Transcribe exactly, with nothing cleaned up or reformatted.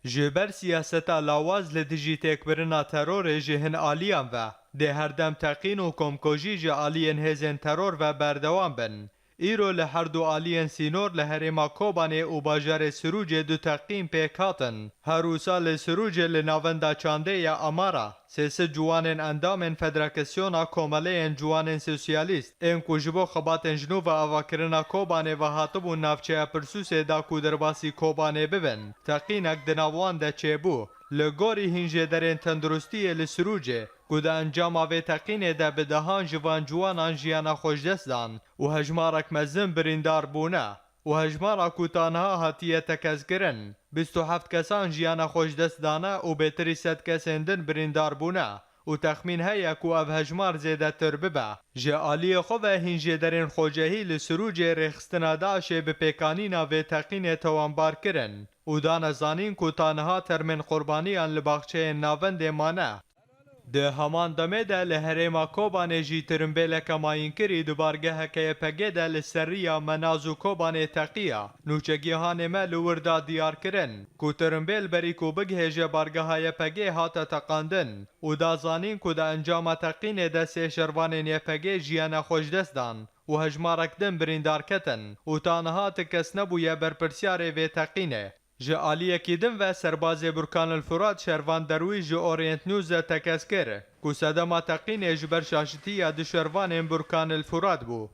Ji ber siyaseta lawaz li dijî têkbirina terorê ji hin aliyan ve, dê her dem teqîn û komkujî ji aliyên hêzên teror ve berdewam bin. Îro li her du aliyên sînor li herêma Kobanê û bajarê Sirûcê du teqîn pêk hatin. Her wisa li Sirûcê li navenda çandê ya Amara, sê sed ciwanên endamên Federasyona Komeleyên Ciwanên Sosyalîst, ên ku ji bo xebatên ji nû ve avakirina Kobanê ve hatibûn navçeya Pirsûsê da ku derbasî Kobanê bibin, teqînek di nav wan de çêbû. Li gorî hîn jêderên tenduristiyê li Sirûcê, ku di encama vê teqînê de bi dehan ji van ciwanan jiyana xwe ji dest dan û hejmarek mezin birîndar bûne û hejmara ku ta niha hatiye tekez kirin, bîst û heft kesan jiyana xwe ji dest dane û bêtirî sed kesên din birîndar bûne û texmîn heye ku ev hejmar zêdetir bibe. Ji aliyê xwe ve hîn jêderên xwecehî li Sirûcê rêxistina DAIŞê bi pêkanîna vê teqînê tawanbar kirin û dane zanîn ku ta niha termên qurbaniyan li baxçeyên navendê mane. Di heman demê de li herêma Kobanê jî tirimbêleke mayînkirî di bargeha YPGê de li ser riya Menaz û Kobanê teqiya. Nûçegihanê me li wir da diyar kirin ku tirimbêl berî ku bigihêje bargeha YPGê hate teqandin û da zanîn ku di encama teqînê de sê şervanên YPGê jiyana xwe ji dest dan û hejmarek din birîndar ketin û ta niha ti kes nebûye berpirsyarê vê teqînê. Ji aliyekî din ve serbazê Burkan el Furat Şervan Derwîş ji Orient News de tekez kir ku sedema teqînê ji ber şaşitiya du şervanên Burkan el Furat bû.